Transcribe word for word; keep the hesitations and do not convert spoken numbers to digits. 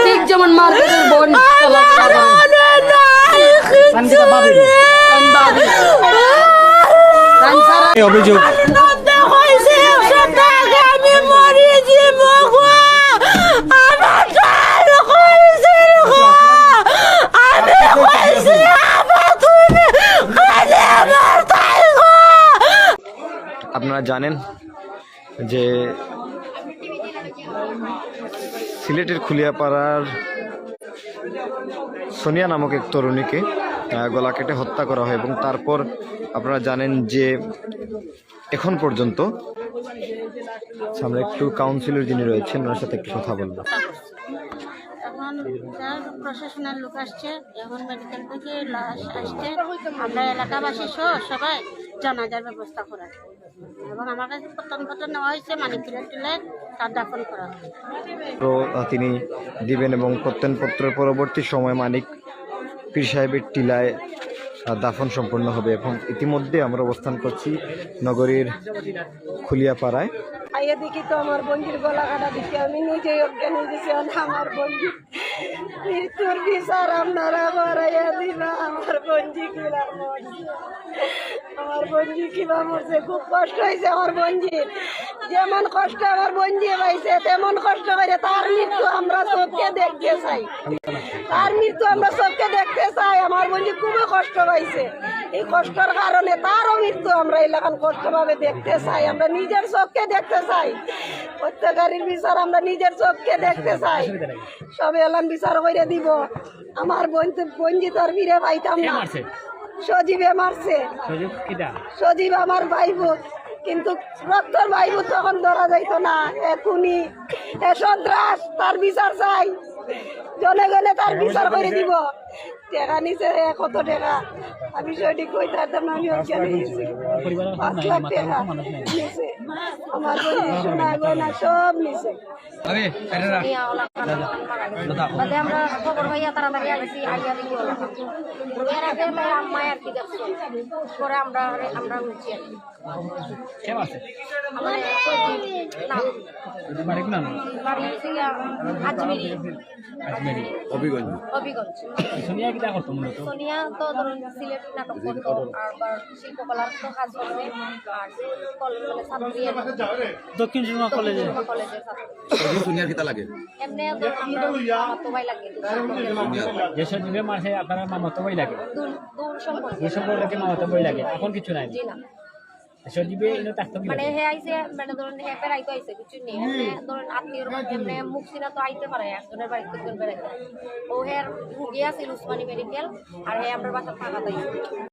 ঠিক যেমন মারবে তোর বোন, চালাতে পারবে না। এই অভিযোগ। আপনারা জানেন যে সিলেটের খুলিয়াপাড়ার সোনিয়া নামক এক তরুণীকে, আহ, গলা কেটে হত্যা করা হয় এবং তারপর আপনারা জানেন যে এখন পর্যন্ত, আচ্ছা, আমরা একটু কাউন্সিলর যিনি রয়েছেন, ওনার সাথে একটু কথা বলবো। তখন তার প্রশাসনের লোক আসছে, এখন মেডিকেল থেকে লাশ আসছে, আমরা এলাকাবাসী সহ সবাই জানাজার ব্যবস্থা করার। এবং আমার কাছে প্রত্যয়নপত্র নেওয়া হয়েছে, মানিক পীরের টিলায় তার দাফন করা হবে। তো, আহ, তিনি দিবেন এবং প্রত্যয়নপত্রের পরবর্তী সময় মানিক পীর সাহেবের টিলায়, আহ, দাফন সম্পন্ন হবে। এবং ইতিমধ্যে আমরা অবস্থান করছি নগরীর খুলিয়াপাড়ায়। আইয়া দেখি তো আমার বন্ধুর গলা কাটা দেখি আমি নিজেই অজ্ঞান হয়ে গেছি। আর আমার বন্ধু মৃত্যুর বিচার আপনারা করাইয়া দিবা। আমার বন্ধু কিবা মরছে, আমার বন্ধু কিবা মরছে, খুব কষ্ট হয়েছে আমার বন্ধুর। যেমন কষ্ট আমার বন্ধু পাইছে, তেমন কষ্ট করে তার মৃত্যু আমরা চোখে দেখতে চাই। তার মৃত্যু আমরা চোখে দেখতে চাই। আমার বন্ধু খুবই কষ্ট পাইছে। এই কষ্টর কারণে তারও মৃত্যু আমরা এলাকান কষ্টভাবে দেখতে চাই, আমরা নিজের চোখে দেখতে চাই। হত্যাকারীর বিচার আমরা নিজের চোখে দেখতে চাই। সবে এলান বিচার করে দিব। আমার বোন তো, বোন জি তোর ফিরে পাইতাম কে না। মারছে? সজীবে মারছে। সজীব কিটা? সজীব আমার ভাইবো, কিন্তু রক্তর ভাইবো তখন ধরা যাইতো না। এ খুনি, এ সন্ত্রাস, তার বিচার চাই। জনগণে তার বিচার করে দিব। টেকা নিছে, এ কত টেকা? আমি সঠিক কইতে পারতাম না, আমি অজ্ঞান হয়ে গেছি। পরিবারের কেউ পাঁচ নাই, লাখ মাথার টেকা উপর মানুষ নাই। নিছে। আমার বোন, সোনা গয়না সব নিছে। আরে, এটা রাখ। নিয়া ওলা খানা মারা গেছে। দাদা। বাদে আমরা খবর পাইয়া তাড়াতাড়ি আইছি, আইয়া দেখি ওলা। এর আগে আমার আম্মায় আর কি দেখছে। পরে আমরা, আমরা উঠছি আর কি। কে মারছে? আমার সজীব নাম। বাড়ি কোন? বাড়ি হচ্ছে গিয়া আজমিরি। আজমিরি। হবিগঞ্জ। হবিগঞ্জ। সোনিয়া কিতা করতো মূলত? সোনিয়া তো ধরুন সিলেটি নাটক করতো, আবার শিল্পকলার তো কাজ করতো, আর কল-, মানে ছাত্রী আর কি। দক্ষিণ সুরমা কলেজে। সুরমা কলেজের ছাত্রী। সজীব সোনিয়ার কিতা লাগে? এমনি তো আমরা মামাতো ভাই লাগে। সোনিয়ার। যে সজীবে মারছে আপনার মামাতো ভাই লাগে? দূর, দূর সম্পর্ক। দূর সম্পর্ক থেকে মামাতো ভাই লাগে। এখন কিছু নাই? জি না। সজীবে এনে থাকতো কি মানে লাগে? হে আইছে, মানে ধরুন হে বেড়াইতে আইছে, বুঝছেন নি? এমনি ধরুন আত্মীয়র বাড়ি, এমনি মুখ চিনা তো আইতে পারে, একজনের বাড়িতে একজন বেড়াইতে। ও হের রুগী আছিল উসমানী মেডিকেল, আর হে আমরা বাসা থাকা তাই।